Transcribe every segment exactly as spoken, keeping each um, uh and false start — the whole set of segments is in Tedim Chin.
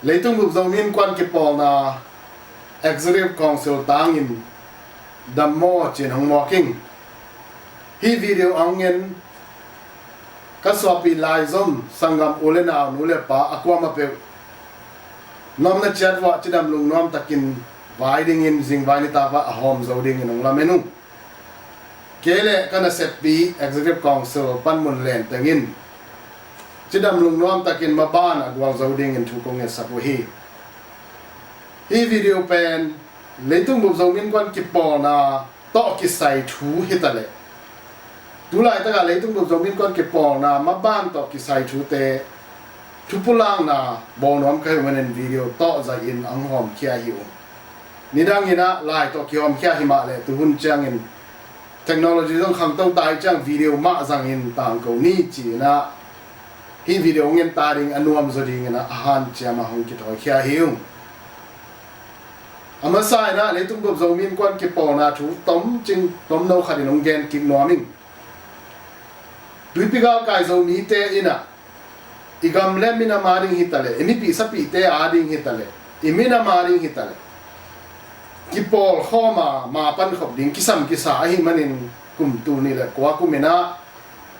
Leitung bup Zomi Innkuan kipawlna Executive Council tangin dam maw ci-in hong muak ing. Hih video a hong en ka suahpih laizom sanggam u le nau, nu le pa a kuamah peuh nuam na ciat uah cidam lungnuam takin vai dingin zingvai nitak uah a hawm zo dingin hong lamen ung. Kei le ka naseppi Executive Council Panmun Lenteng in cidam lungnuam takin maban a gualzo dingin thu kong ngetsak uh hi. Hih video pen leitung bup Zomi Innkuan kipawlna tawh kisai thu hitaleh, tu laitakah leitung bup Zomi Innkuan kipawlna maban tawh kisai thute thupulakna bawlnuam ka hih manin video tawh zai-in hong hawmkhia hi ung. Nidangin ah lai tawh kihawmkhia hi mah leh tuhun ciangin technology zong khangto ta hi ciang video mah zangin tangko ni ci-in ah hih video hong en ta ding a nuamzaw dingin ah a hanciam ah hong kithawikhia hi ung. A masa in ah leitung bup Zomi Innkuan kipawlna thu tomcing tomno khatin hong gen kik nuam ing. Tuipi galkai Zomite in ah i gam le minam a ding hitaleh, i mipih sapihte a ding hitaleh, i minam a ding hitaleh, kipawlkhawm a mapan khop ding kisam kisa ahih manin kum tul nih le kua kum in ah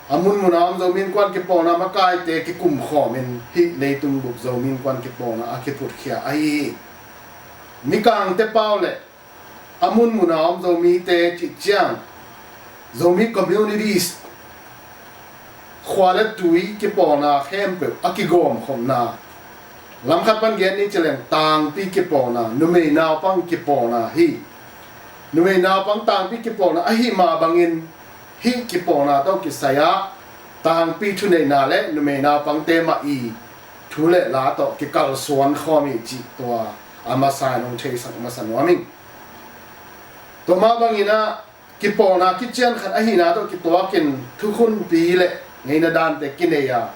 a munmun a om Zomi Innkuan kipawlna makaite kikumkhawmin hih leitung bup Zomi Innkuan kipawlna a kiphutkhia ahi hi. Mikangte pau le a munmun a om Zomite cih ciang Zomi communities, khua le tui kipawlna khempeuh a kigawmkhopna, lamkhat pan gen ni ci leng tangpi kipawlna, numei naupang kipawlna hi. Numei naupang tangpi kipawlna ahih mah bangin hih kipawlna tawh kisai ah tangpi thuneihna le numei naupangte mah i thu le la tawh kikalsuan khawm hi cih tua a masa in hong theisak masa nuam ing. Tua mah bangin ah kipawlna kician khat ahihna tawh kituakin thukhunpi le ngeina dante kinei a,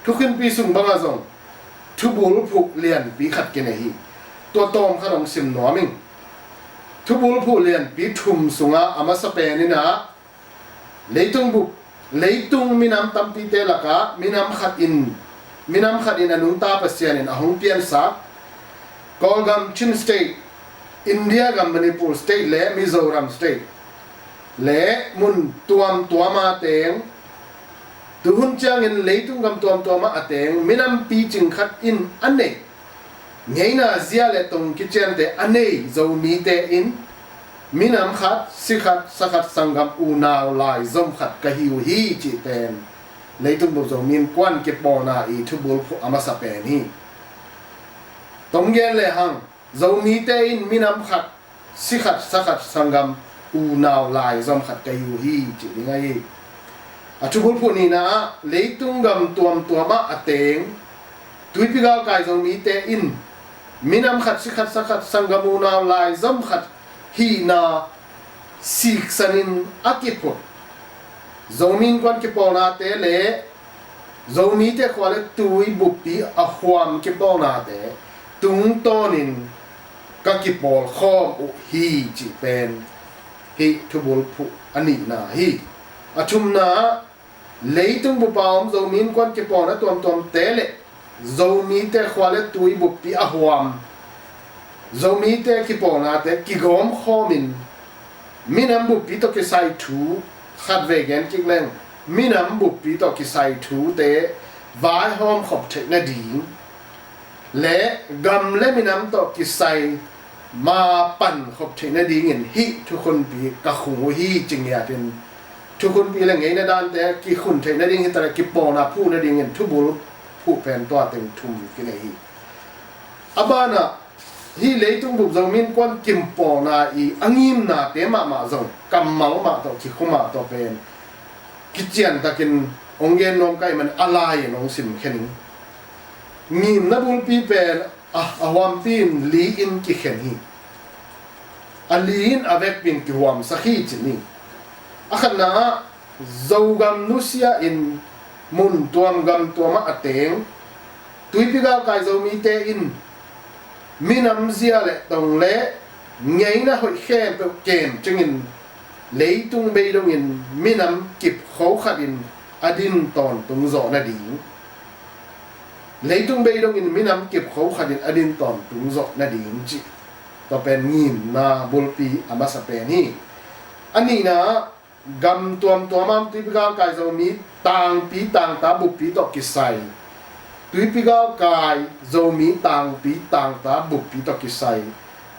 thukhunpi sung bangah zong thubulphuh lianpi khat kinei hi. Tua tawm khat hong sim nuam ing. Thubulphuh lianpi thum sungah a masa pen in ah leitung bup, leitung minam tampite lakah minam khat in, minam khat in a nungta Pasian in a hong piansak Kawlgam Chin State, India gam Manipur State le Mizoram State le mun tuamtuam a teng, tuhun ciangin leitung gam tuamtuam ah a teng minam picing khat in a neih ngeina zia le tong kiciante a nei Zomite in minam khat, si khat, sa khat, sanggam unau laizom khat ka hi uh hi cih pen leitung bup Zomi Innkuan kipawlna i thubulphuh a masa pen hi. Tong gen lehang Zomite in minam khat, si khat, sa khat, sanggam unau laizom khat ka hi uh hi cih ding ahi hi. A thubulphuh nihna ah leitung gam tuamtuam ah a teng tuipi galkai Zomite in minam khat, si khat, sa khat, sanggam unau laizom khat hihna siksanin a kiphut Zomi Innkuan kipawlnate le Zomite khua le tui buppi a huam kipawlnate tungtawnin ka kipawlkhawm uh hi cih pen hih thubulphuh a nihna hi. A thumna ah leitung bup a om Zomi Innkuan kipawlna tuamtuamte le Zomite khua le tui buppi a huam Zomite kipawlnate kigawmkhawmin minam buppi tawh kisai thu khatvei gen kik leng, minam buppi tawh kisai thute vaihawm khop theih nading le gam le minam tawh kisai mapan khop theih nadingin hih thukhunpi ka khung uh hi ci ngiatin thukhunpi le ngeina dante kikhun theih nading hitaleh kipawlna phuh nadingin thubulphuh pen tua teng thum kinei hi. A banah hih leitung bup Zomi Innkuan kipawlna i a ngimnate mahmah zong kammal mah tawh kikhua mah tawh pen kiciantakin hong gen nuam ka hih man a lai-in hong simkhia ning. Ngimna bulpi pen a, a huampi in li in kikhen hi. A li in a vekpi in kihuamsak hi ci ni. A khatna ah Zogam nusia in mun tuam gam tuam ah a teng tuipi galkai Zomite in minam zia le tong le ngeina hoih khempeuh kemcingin leitung bei dongin minam kipkho khatin a din tawntung zawh nading. Leitung bei dongin minam kipkho khatin a din tawntung zawh nading cih tua pen ngimna bulpi a masa pen hi. A nihna ah gam tuamtuam ah tuipi galkai Zomi tangpi tangta buppi tawh kisai, tuipi galkai Zomi tangpi tangta buppi tawh kisai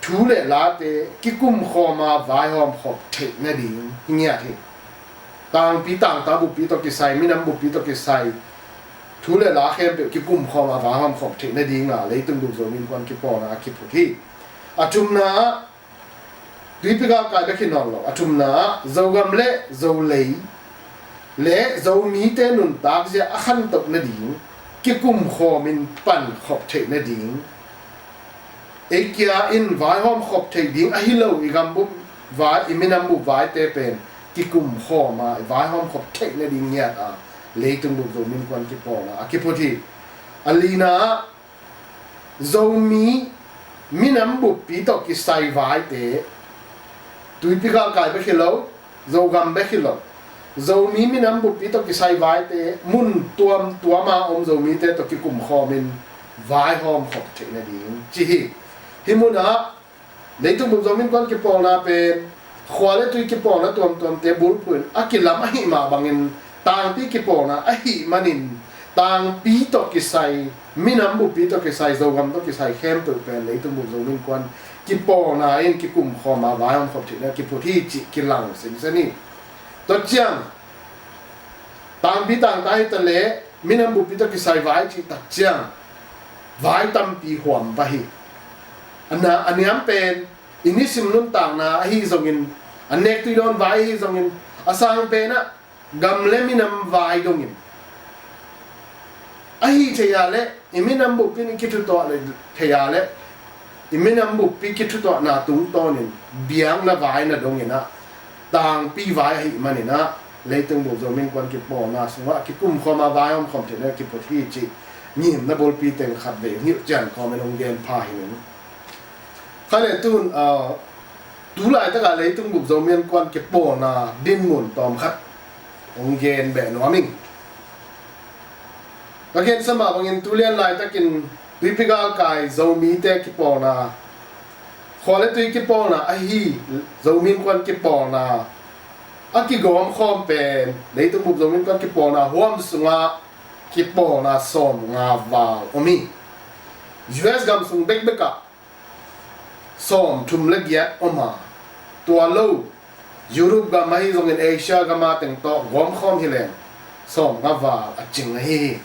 thu le late kikumkhawm a vaihawm khop theih nading hi ngiat hi. Tangpi tangta buppi tawh kisai, minam buppi tawh kisai thu le la khempeuh kikumkhawm a vaihawm khop theih nading a leitung bup Zomi Innkuan kipawlna a kiphut hi. A thumna ah tuipi galkai bek hi nawn lo, a thumna ah Zogam le Zolei le Zomite nuntak zia a khantoh nading kikumkhawmin pan khop theih nading. Ei kia in vaihawm khop theih ding ahi lo i gambup vai, i minam bup vaite pen kikumkhawm a i vaihawm khop theih nading ngiat a leitung bup Zomi Innkuan kipawlna a kiphut hi. A lina ah Zomi minam buppi tawh kisai vaite, tuipi galkai bek hi lo, Zogam bek hi lo, Zomi minam buppi tawh kisai vaite mun tuamtuam a om Zomite tawh kikumkhawmin vaihawm khop theih nading ci hi. Hih munah leitung bup Zomi Innkuan kipawlna pen khua le tui kipawlna tuamtuamte bulphuh in a kilam ahih mah bangin tangpi kipawlna ahih manin tangpi tawh kisai, minam buppi tawh kisai, Zogam tawh kisai khempeuh pen leitung bup Zomi Innkuan kipawlna in kikumkhawm a vaihawm khop theihna kiphut hi cih kilang sinsen hi. Tua ciang tangpi tangta hi ta leh minam buppi tawh kisai vai cih tak ciang vai tampi huam pah hi. A na, a niam pen i nisim nuntakna ahi zongin, a nek tui dawn vai ahi zongin, a sang penah gam le minam vai dongin ahi thei a leh i minam buppi in i kithutuah le thei a leh i minam buppi kithutuahna tungtawnin biakna vaina donginah tangpi vai ahih maninah leitung bup Zomi Innkuan kipawlna sungah kikumkhawm a vaihawm khop theihna kiphut hi cih ngimna bulpi teng khatvei hngilh cian khawmin hong gen pha hi ning. Kha le tun, ah, tu laitakah leitung bup Zomi Innkuan kipawlna dinmun tawm khat hong gen beh nuam ing. Ka gensa mah bangin tu lian laitakin tuipi galkai Zomite kipawlna, khua le tui kipawlna ahi Zomi Innkuan kipawlna a kigawmkhawm pen leitung bup Zomi Innkuan kipawlna huam sungah kipawlna sawmnga val om hi. U S gam sung bekbekah sawmthum le giat om a, tua lo Europe gam ahi zongin Asia gam a teng tawh gawmkhawm hi leng sawmnga val a cing ahi hi.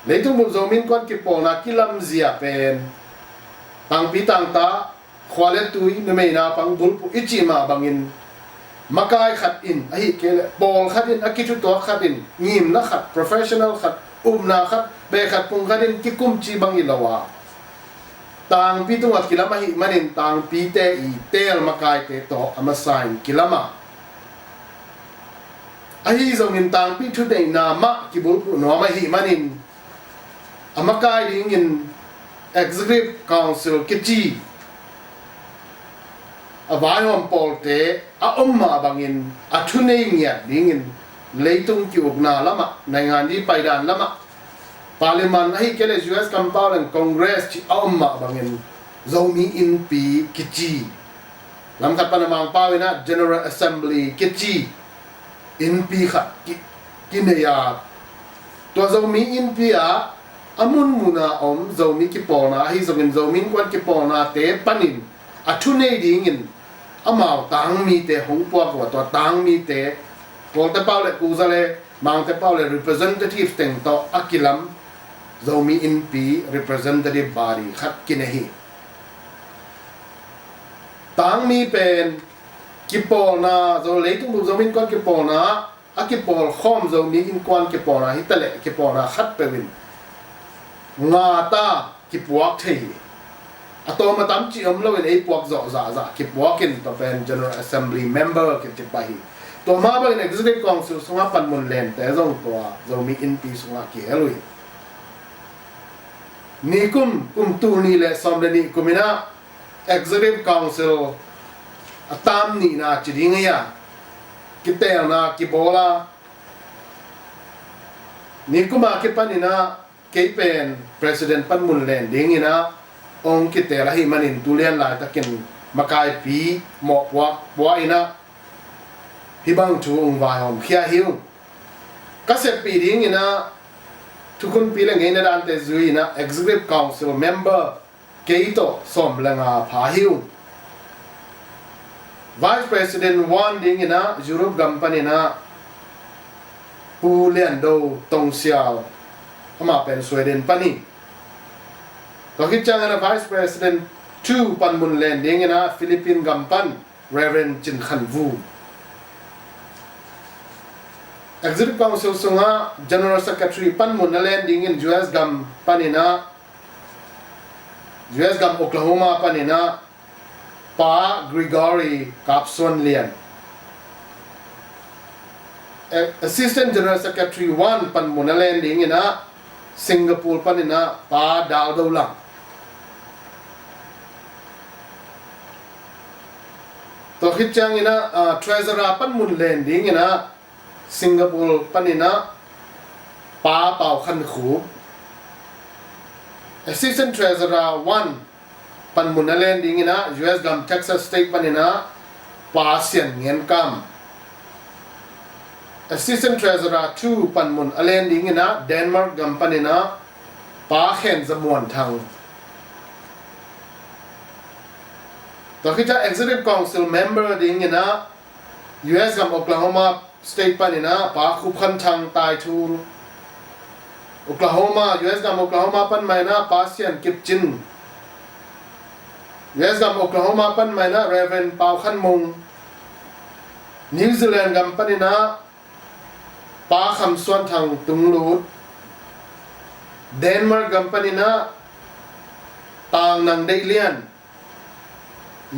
Leitung bup Zomi Innkuan kipawlna kilamzia pen tangpi tangta, khua le tui, numei naupang bulphuh i cih mah bangin makai khat in, ahih kei leh pawlkhat in, a kithutuak khat in, ngimna khat, professional khat, upna khat, beh khat, pung khat in kikum ci bang hi lo a, tangpi tungah kilam ahih manin tangpite i teel makaite tawh a masa in kilam a, ahi zongin tangpi thuneihna mah kibulphuh nuam ahih manin a makai dingin Executive Council kici a vaihawm pawlte a om mah bangin a thunei ngiat dingin leitung ki-ukna lamah, naingan di paidan lamah, Parliament ahih kei leh U S kampau leng Congress cih a om mah bangin Zomi Innpi kici, lamkhat pan a Mangpau in ah General Assembly kici innpi khat ki, kinei a, tua Zomi Innpi ah a munmun a om Zomi kipawlna ahi zongin Zomi Innkuan kipawlnate panin a thunei dingin amau tangmite hong puak uh a, tua tangmite Kawlte pau le Kuza le Mangte pau le representative teng tawh a kilam Zomi Innpi representative body khat kinei hi. Tangmi pen kipawlna, Zo, leitung bup Zomi Innkuan kipawlna, a kipawl khawm Zomi Innkuan kipawlna hi taleh kipawlna khat peuh in nga ta kipuak thei hi. A tawm a tam cih om loin ei puak zawh zahzah kipuak in tua pen General Assembly member kici pah hi. Tua mah bangin Executive Council sungah panmun lente zong tua Zomi Innpi sungah kihel uh hi. Nikum, kum tul nih le sawm le nih kum inah Executive Council a tam nihna ci ding hi a, kiteelna kibawl a, nikum a kipan inah kei pen President panmun len ding inah hong kiteel ahih manin tulian laitakin makaipi mawhpuak pua inah hih bang thu hong vaihawmkhia hi ung. Ka seppih ding inah thukhunpi le ngeina dante zui inah Executive Council member kei tawh sawm le nga pha hi ung. Vice President one ding inah Europe gam pan inah Pu Lian Do Tong Siau, amah pen Sweden pan hi. Tua khit ciangin a Vice President two panmun len ding inah Philippine gam pan Reverend Cin Khan Vu. Executive Council sungah General Secretary panmun a len dingin U S gam pan inah, U S gam Oklahoma pan inah Pa Gregory Kap Suan Lian. A-, Assistant General Secretary one panmun a len ding inah Singapore pan inah Pa Dal Do Lang. Tua khit ciang inah, ah, Treasurer panmun len ding inah Singapore pan inah Pa Pau Khan Khu. Assistant Treasurer one panmun a len ding inah U S gam Texas State pan inah Pa Sian Ngen Kam. Assistant Treasurer two panmun a len ding inah Denmark gam pan inah Pa Khen Za Muan Thang. Tua khit ciang Executive Council member ding inah U S gam Oklahoma State pan inah Pa Khup Khan Thang Tai Thul. Oklahoma, U S gam Oklahoma pan mah inah Pa Sian Kip Cin. U S gam Oklahoma pan mah inah Reverend Pau Khan Mung. New Zealand gam pan inah Pa Kham Suan Thang Tung Lut. Denmark gam pan inah Tang Nang Deih Lian.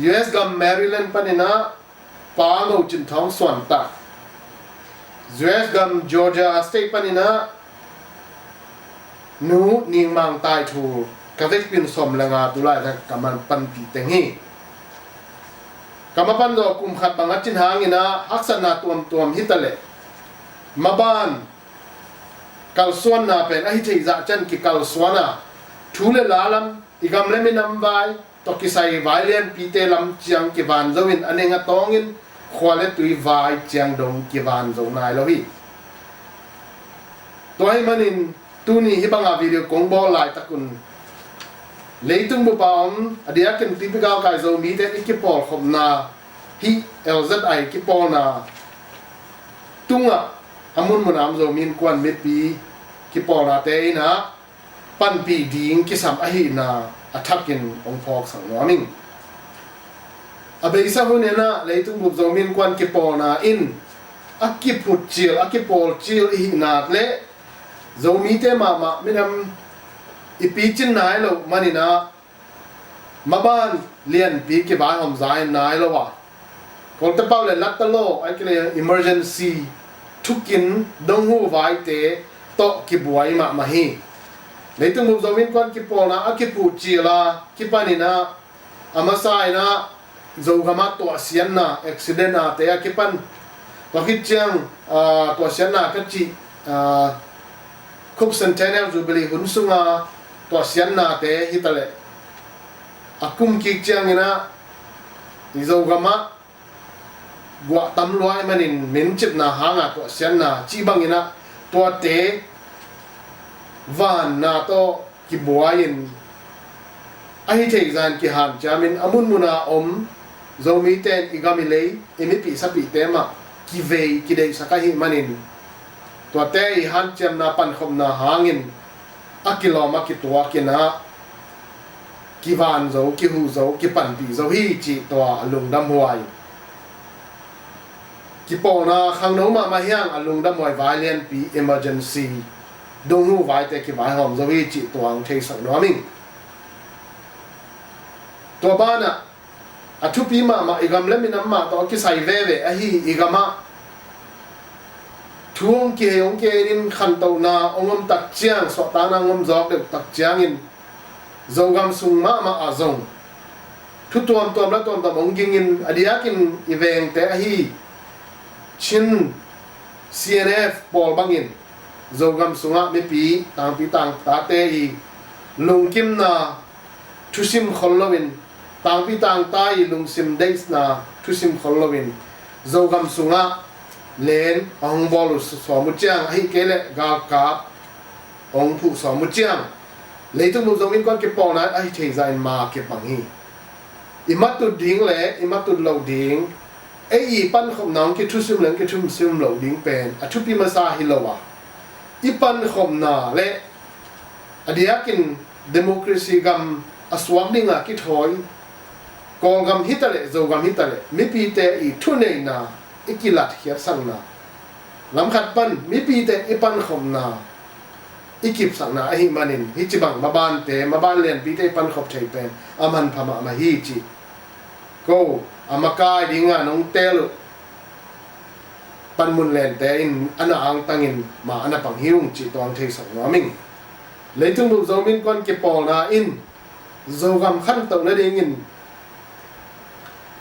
U S gam Maryland pan inah Pa Ngo Cin Thawng Suan Tak. U S gam Georgia State pan inah Nu Ning Mang Tai Thul. Ka vekpi in sawm le nga tu laitak ka mapan pih teng hi. Ka mapan zawh kum khat bang a cin hang inah haksatna tuamtuam hi taleh maban kalsuanna pen ahi theih zah ciang kikalsuan a, thu le la lam, i gam le minam vai tawh kisai vai lianpite lam ciang kivan zo in a neng a tawngin khua le tui vai ciang dong kivan zo nai lo hi. Tua ahih manin tuni hih banga video kong bawl laitak un leitung bup a om a diakin tuipi galkai Zomite i kipawlkhopna hih L Z I kipawlna tungah a munmun a om Zomi Innkuan mipi kipawlnate inah panpih ding kisam ahihna a thakin hong phawksak nuam ing. A beisa hun inah leitung bup Zomi Innkuan kipawlna in a kiphut cil, a kipawl cil i hihna le Zomite mahmah minam i picin nai loh man inah maban lianpi kivaihawm za in nai lo a, Kawlte pau le latta law a kilei emergency thukin donghu vaite tawh kibuai mahmah hi. Leitung bup Zomi Innkuan kipawlna a kiphuh cil a kipan inah a masa inah Zogam ah tuahsiatna, accident a te a kipan, tua khit ciang, ah, tuahsiatna ka cih, ah, Khup Centennial Jubilee hun sunga tuahsiatnate hi taleh a kum kik ciang inah i Zogam ah guah tam lua ahih manin min cipna hanga tuahsiatna cih bang inah tuate vanna tawh kibuai in ahi theih zah in kihanciam in a munmun a om Zomite in i gam i lei i mipih sapihte mah kivei kideihsak ahih manin tuate i hanciamna pankhopna hangin a kilawm a kituakin ah kivan zo, kihuh zo, kipanpih zo hi cih tua a lungdamhuai. Kipawlna khangno mahmah hi hang a lungdamhuai vai lianpi emergency dunghu vaite kivaihawm zo hi cih tua hong theisak nuam ing. Tua banah a thupi mahmah i gam le minam mah tawh a kisai veve ahi i gamah thu hong kihei hong kei in khantohna hong om tak ciang, suahtakna hong om zawk deuh tak ciangin Zogam sung mahmah ah zong thu tuamtuam le tuamtuam hong gingin a diakin i vengte ahi Chin C N F pawl bangin Zogam sungah mipi tangpi tangtate i lungkimna thusim khol loin, tangpi tangta i lungsim deihna thusim khol loin Zogam sungah len a hong bawl uh sawm uh ciang, ahih kei leh galkap a hong phuh sawm uh ciang, leitung bup Zomi Innkuan kipawlna ahi thei zahin ma kipang hi. I matut ding le i matut loh ding, ei i pankhopna hong kithusim le hong kithusim loh ding pen a thupi masa hi lo a, i pankhopna le a diakin democracy gam a suak dinga kithawi Kawlgam hitaleh, Zogam hitaleh mipite i thuneihna i kilatkhiatsakna, lamkhat pan mipite i pankhopna i kipsakna ahih manin, hih ci bang mabante, maban lianpite i pankhop thei pen a manpha mahmah hi cih ko a makai dinga nong teel uh panmun lente in a na angtangin ma a na pang hi ung cih tua hong theisak nuam ing. Leitung bup Zomi Innkuan kipawlna in Zogam khantoh nadingin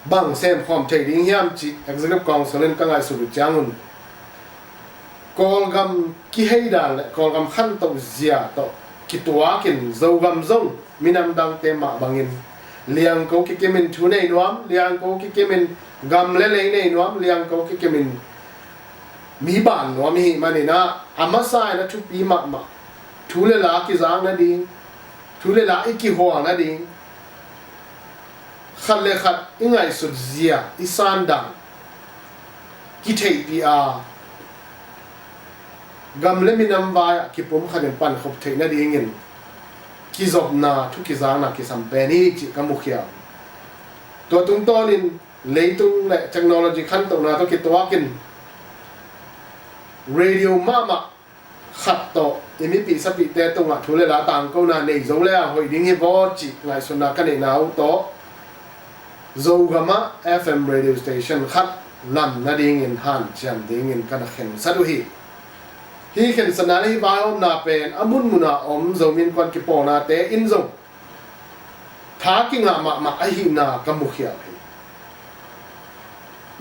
bang semkhawm thei ding hiam cih Executive Council in ka ngaihsut uh ciangun Kawlgam kihei dan le Kawlgam khantoh zia tawh kituakin Zogam zong minam dangte mah bangin liangko kikimin thu nei nuam, liangko kikimin gam le lei nei nuam, liangko kikimin mi ban nuam i hih manin ah, a masa in a thupi mahmah thu le la kizak nading, thu le la i kihual nading, khat le khat i ngaihsut zia, i sandan kitheihpih a, gam le minam vai-ah kipumkhatin pankhop theih nadingin kizopna, thu kizakna kisam pen hi cih ka mukhia. Tua tungtawnin leitung le technology khantohna tawh kituakin radio mahmah khat tawh i mipih sapihte tungah thu le la tangkona nei zo le a hoih ding hi vaw cih ngaihsutna ka neihna uh tawh Zogamah F M radio station khat lam nadingin hanciam dingin ka na khensat uh hi. Hih khensatna le hih vaihawmna pen a munmuna om Zomi Innkuan kipawlnate in zong tha kingah mahmah ahihna ka mukhial hi.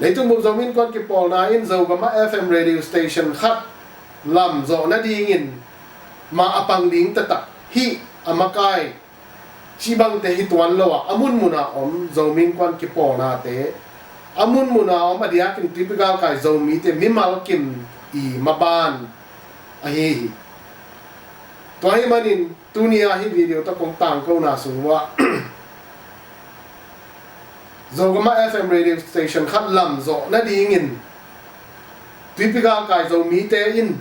Leitung bup Zomi Innkuan kipawlna in Zogamah F M radio station khat lam zawh nadingin mah a pang ding taktak hih a makai cih bangte hi tuan lo ah, a munmuna om Zomi Innkuan kipawlnate, a munmuna om a diakin tuipi galkai Zomite mimal kim i maban ahi hi. Tua ahih manin tuni-a hih video tawh kong tangkona sung uah Zogamah F M radio station khat lam zawh nadingin tuipi galkai Zomite in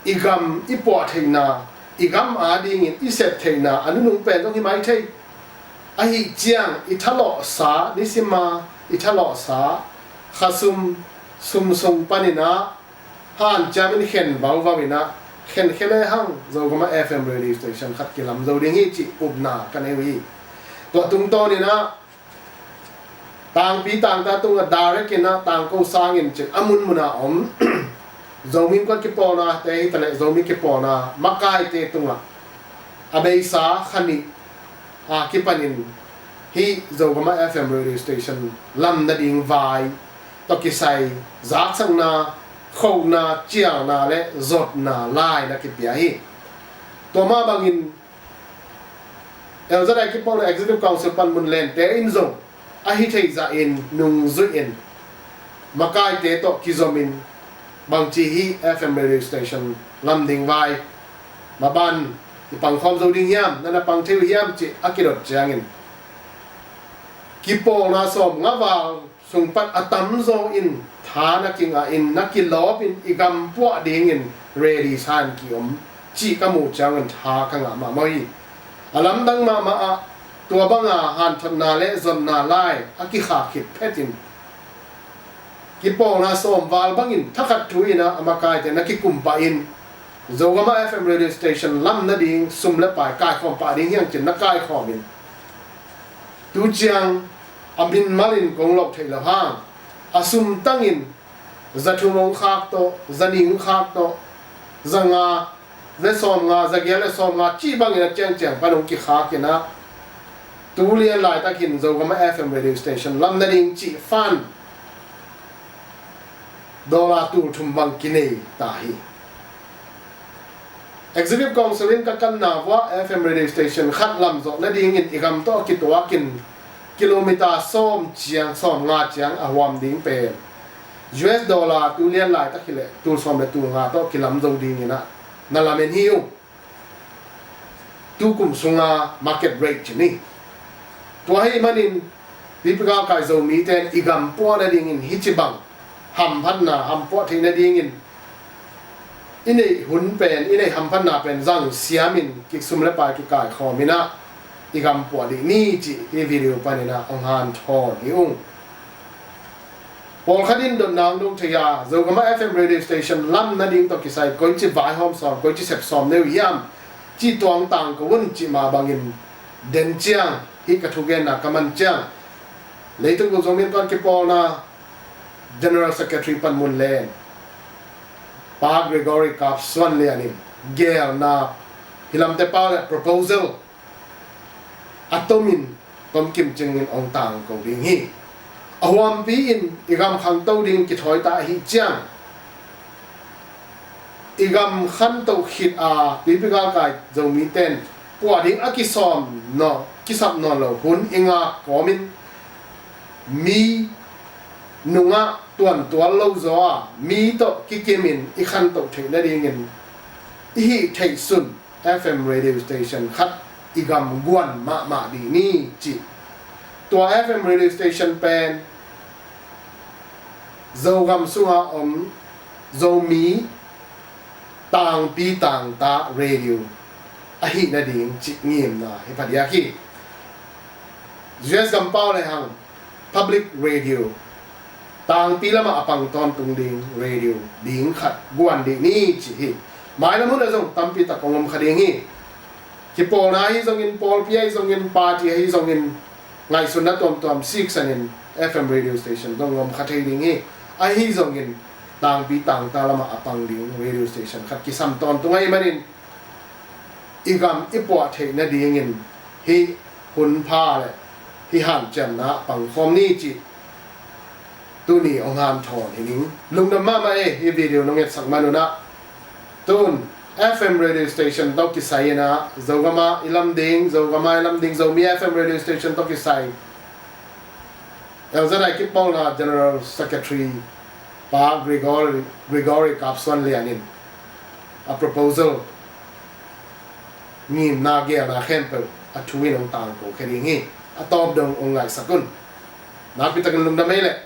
i gam i puah theihna, i gam adingin i sep theihna a nunung pen zong hi mai thei. Ahi ciang i thalawhsa, nisima i thalawhsa khasum, sum sung panin ah hanciamin khen vauvau in ah, khenkhia lehang Zogamah F M radio station khat kilam zo ding hi cih upna ka nei uh hi. Tua tungtawnin ah tangpi tangta tungah direct in ah tangko sangin cin a munmuna om Zomi Innkuan kipawlnate hitaleh Zomi kipawlna makaite tungah a beisa kha nih a kipanin hih Zogamah F M radio station lam nading vai tawh kisai zaksakna, khohna, cialna le zotna lai na kipia hi. Tua mah bangin L Z I kipawlna Executive Council panmun lente in zong ahi theih zahin nungzuihin makaite tawh kizomin bangci hih F M radio station lam ding vai maban i pangkhawm zo ding hiam, na na pang thei uh hiam cih a kidot ciangin kipawlna sawm nga val sung pan a tamzaw in tha na kingah in, na kilawpin i gam puah dingin ready sa in kiom cih ka muh ciangun tha ka ngah mahmah hi. A lamdang mahmah ah tua banga hanthotna le zonna lai a kikhak khit phetin kipawlna sawm val bangin thakhat thu inah a makaite na kikum pahin Zogama F M radio station lam nading sum le pai kaikhawm pah ding hiang cin na kaikhawmin tu ciang a min malin kong loh theih lo hang a sum tangin za thum hong khak tawh, za nih hong khak tawh, za nga le sawm nga, za giat le sawm nga cih bangin a ciangciang pan hong kikhak inah tu lian laitakin Zogama F M radio station lam nading cih fund dollar tul thum bang kinei ta hi. Executive Council in ka kanna vuah F M radio station khat lam zawh nadingin i gam tawh kituakin kilometer sawm ciang, sawm nga ciang a huam ding pen U S dollar tu lian laitak hileh tul sawm le tul nga tawh kilam zo dingin ah na lamen hi uh. Tu kum sunga market rate ci ni. Tua ahih manin pipi galkai Zomite in i gam puah nadingin hih ci bang hamphatna, hampuah theih nadingin i neih hun pen, i neih hamphatna pen zang siamin kiksum le pai kikaikhawm inah i gam puah dih ni cih hih video paninah hong hanthawn hi ung. Pawlkhat in dotna hong dong thei a, Zogama F M radio station lam nading tawh kisai koici vaihawm sawm, koici sep sawm ne uh hiam, cih tuang tangko un cih mah bangin den ciang hih ka thugenna ka man ciang Leitung Bup Zomi Innkuan Kipawlna General Secretary panmun len Pa Gregory Kap Suan Lian in geelna hi lamte pau le proposal a tomin tomkim cingin hong tangko ding hi. A huampi in i gam khangto dingin kithawi ta ahih ciang i gam khantoh khit a pipi galkai Zomite in puah ding a kisawm nawn, kisap nawn lo hun i ngak kawmin mi nungah tuantual lo zaw a mi tawh kikimin i khantoh theih nadingin i hih theih sun F M radio station khat i gam guan mahmah dih ni cih. Tua F M radio station pen Zogam sunga om Zomi tangpi tangta radio ahih nading cih ngimna hi phadiak hi. U S gam pau le hang public radio, tangpi lamah a pang tawntung ding radio ding khat guan dih ni cih hi. Mailam hun ah zong tampi tak kong om kha ding hi. Kipawlna ahi zongin, pawlpi ahi zongin, party ahi zongin, ngaihsunna tuamtuam siksanin F M radio station zong om kha thei ding hi. Ahi zongin tangpi tangta lamah a pang ding radio station khat kisam tawntung ahih manin i gam i puah theih nadingin hih hun pha le hih hanciamna pangkhawm ni cih tuni hong hanthawn hi ning. Lungdam mahmah e, hih video nong etsak man unah. Tun F M radio station tawh kisai inah Zogama i lam ding, Zogama i lam ding Zomi F M radio station tawh kisai L Z I Kipawlna General Secretary Pa Gregory, Gregory Kap Suan Lian in a proposal ngimna geelna khempeuh a thu in hong tangko khia ding hi. A tawp dong hong ngaihsak un. Nakpi takin lungdam ei leh.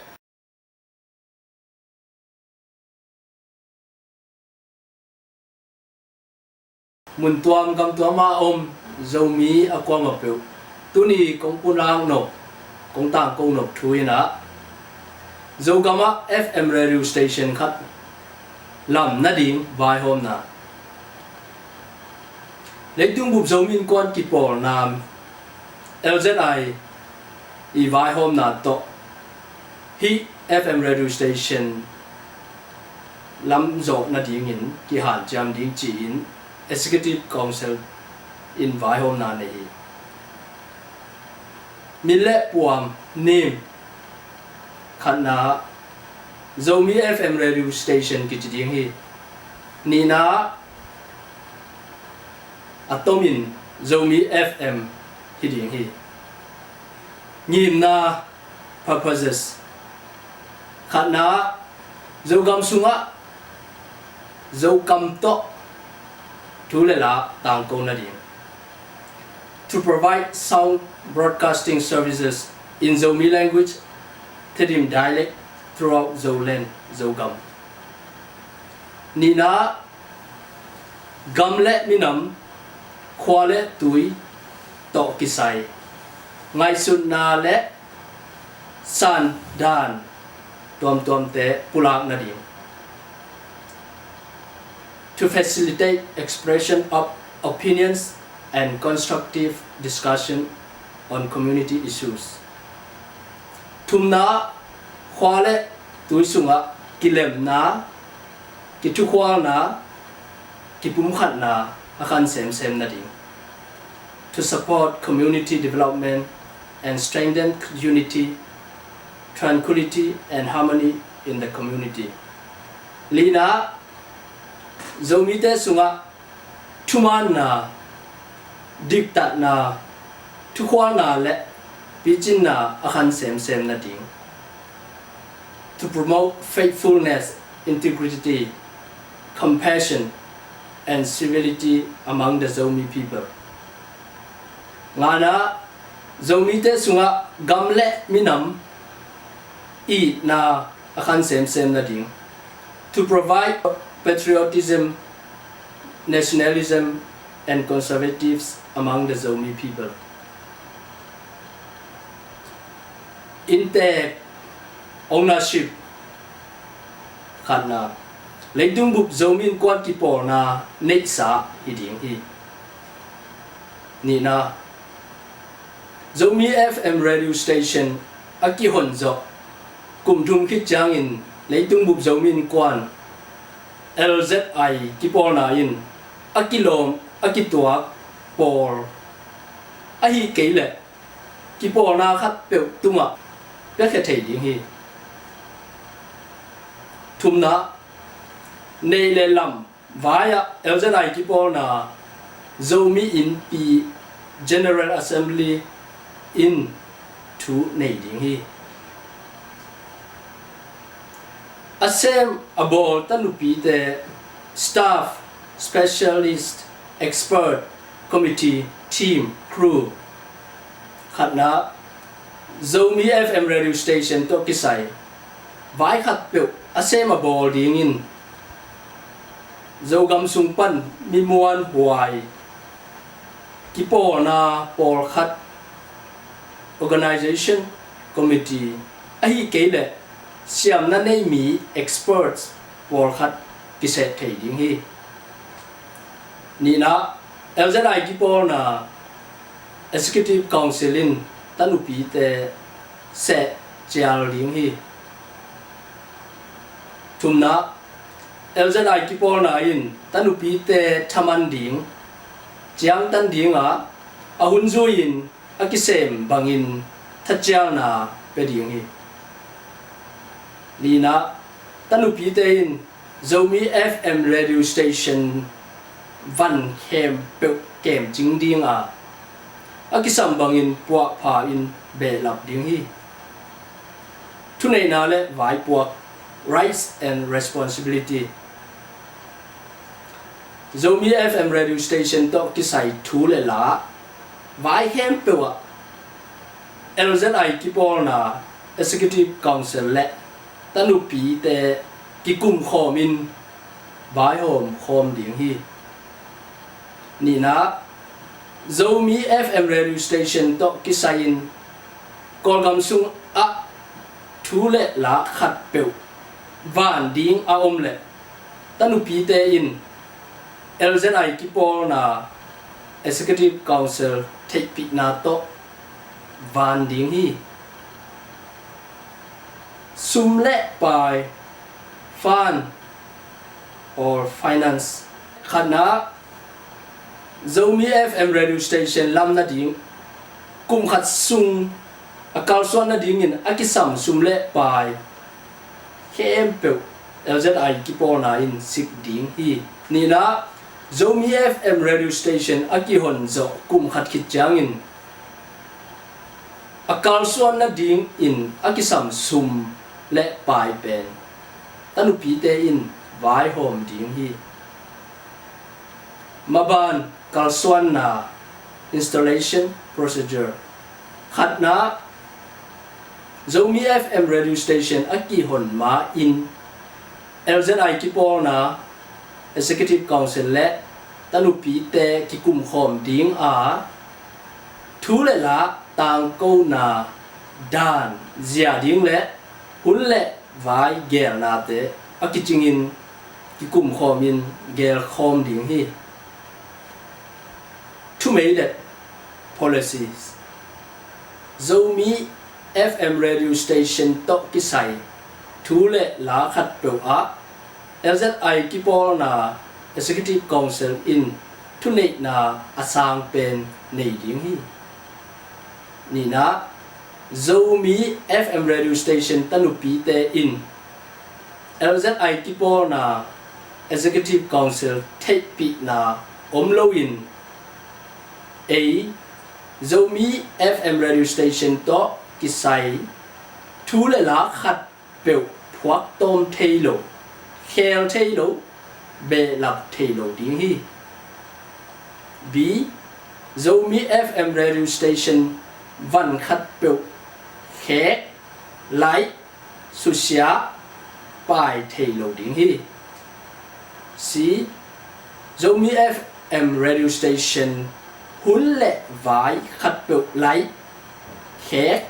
Mun tuam gam tuam a om Zomi a kuamah peuh, tuni kong pulak nop, kong tangko nop thu inah Zogam ah F M radio station khat lam nading vaihawmna. Leitung Bup Zomi Innkuan Kipawlna, L Z I i vaihawmna tawh hih F M radio station lam zawh nadingin kihanciam ding ci-in Executive Council in vaihawmna nei hi. Min le puam nim. Khatna, Zomi F M radio station kici ding hi. Nihna, a tomin Zomi F M hi ding hi. Ngimna, purposes. Khatna, Zogam sungah Zokam tawh thu le la tangko nading. To provide sound broadcasting services in Zomi language, Tedim dialect throughout Zoland, Zogam. Nihna, Gam le minam, khua le tui tawh kisai ngaihsutna le sandan tuamtuamte pulak nading. To facilitate expression of opinions and constructive discussion on community issues. Thumna, khua le tui sungah kilemna, kithukhualna, kipumkhatna a khan semsem nading. To support community development and strengthen unity, tranquility and harmony in the community. Lina, Zomite sungah thumaanna, diktatna, thukhualna le picinna a khan semsem nading. To promote faithfulness, integrity, compassion and civility among the Zomi people. Ngana, Zomite sungah gam le minam itna a khan semsem nading. To provide patriotism, nationalism and conservatives among the Zomi people. Inntek, ownership, khatna, leitung bup Zomi Innkuan kipawlna neihsa hi ding hi. Nihna, Zomi F M radio station a kihon zawh kum thum khit ciangin leitung bup Zomi Innkuan, L Z I kipawlna in a kilawm a kituak pawl ahi kei leh kipawlna khat peuh tungah piakhia thei ding hi. Thumna, nei le lam vai-ah L Z I kipawlna Zomi Innpi General Assembly in thu nei ding hi. A sem a bawl tanupite, staff, specialist, expert, committee, team, crew. Khatna, Zomi F M radio station tawh kisai vai khat peuh a sem a bawl dingin Zogam sung pan mi muanhuai kipawlna pawlkhat, organization, committee, ahi kei leh siamna nei mi, experts, pawlkhat kiseh thei ding hi. Nihna, L Z I kipawlna Executive Council in tanupite seh cial ding hi. Thumna, L Z I kipawlna in tanupite thaman ding, ciangtan dinga a hun zui-in a kisem bangin thacialna pia ding hi. Lina, tanupite in Zomi F M radio station van khempeuh kemcing dinga a kisam bangin puahpha in behlap ding hi. Thuneihna le vaipuak, rights and responsibility. Zomi F M radio station tawh kisai thu le la vai khempeuh ah L Z I kipawlna Executive Council le tanupite kikum khawmin vaihawm khawm ding hi. Nihna, Zomi F M radio station tawh kisai-in Kawlgam sungah thu le la khat peuh van ding a om leh tanupite in L Z I kipawlna Executive Council theihpihna tawh van ding hi. Sum le pai, fund or finance. Khatna, Zomi F M radio station lam nading, kum khat sung a kalsuan nadingin a kisam sum le pai khempeuh L Z I kipawlna in sik ding hi. Nihna, Zomi F M radio station a kihon zawh kum khat khit ciangin a kalsuan nadingin a kisam sum le pai pen tanupite in vaihawm ding hi. Maban kalsuanna, installation procedure. Khatna, Zomi F M radio station a kihon ma-in L Z I kipawlna Executive Council le tanupite kikumkhawm ding a, thu le la tangkona dan zia ding le hun le vai gelnate a kicingin kikumkhawmin gelkhawm ding hi. Thumeilet policies. Zomi F M radio station tawh kisai thu le la khatpeuh ah L Z I kipawlna Executive Council in thuneihna a sang pen nei ding hi. Nihna, Zomi F M radio station tanupite in L Z I kipawlna Executive Council theihpihna om loin ei Zomi F M radio station tawh kisai thu le la khatpeuh phuaktawm thei lo, khel thei lo, behlap thei lo ding hi. B, Zomi F M radio station van khatpeuh khek, laih, susia, pai thei lo ding hi. C, Zomi F M radio station hun le vai khatpeuh laih, khek,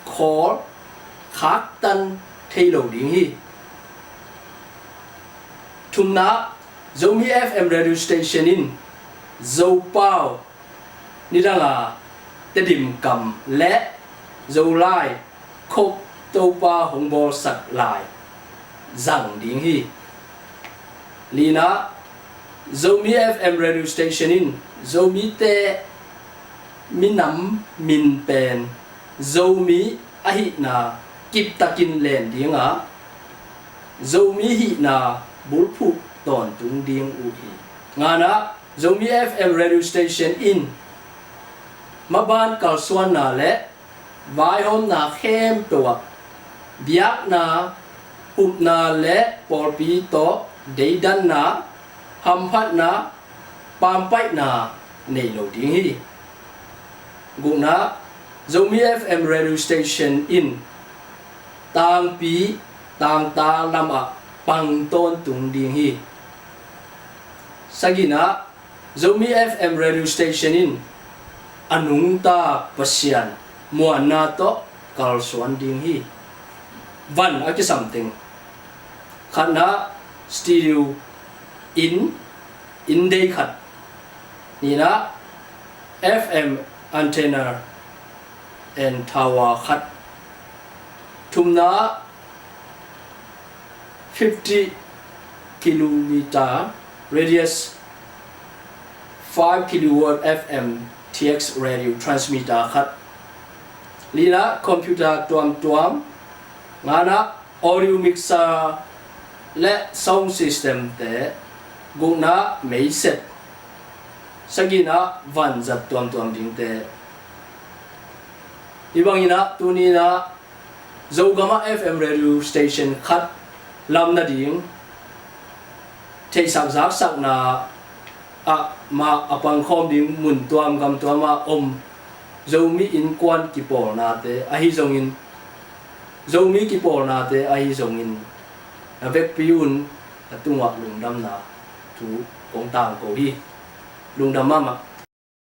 khawl, khaktan thei lo ding hi. Thumna, Zomi F M radio station in Zopau nidanga Tedim kam le Zolai khop Topa hong bawlsak lai zang ding hi. Lina, Zomi F M radio station in Zomite minam min pen Zomi ahihna kiptakin len dinga, Zomi hihna bulphuh tawntung ding uh hi. Ngana, Zomi F M radio station in maban kalsuanna le vaihawmna khempeuh ah biakna, upna le pawlpi tawh deidanna, hamphatna, pampaihna nei lo ding hi. Gukna, Zomi F M radio station in tangpi tangta lamah pang tawntung ding hi. Sagina, Zomi F M radio station in a nungta Pasian muanna tawh kalsuan ding hi. Van a kisam teng. Khatna, studio in, in dei khat. Nihna, F M antenna and tower khat. Thumna, fifty kilometer radius, five kilowatt F M T X radio transmitter khat. Lina, computer tuamtuam. Ngana, audio mixer le sound system te. Gukna, meiset. Sagina, vanzat tuamtuam dingte. Hi bangina, tunina Zogama F M radio station khat lam nading theihsak zaksakna ah mah a pangkhawm ding mun tuam gam tuama om Zomi innkuan kipawlnate ahi zongin, Zomi kipawlnate ahi zongin, na vekpi un a tungah lungdamna thu kong tangko hi. Lungdam mahmah.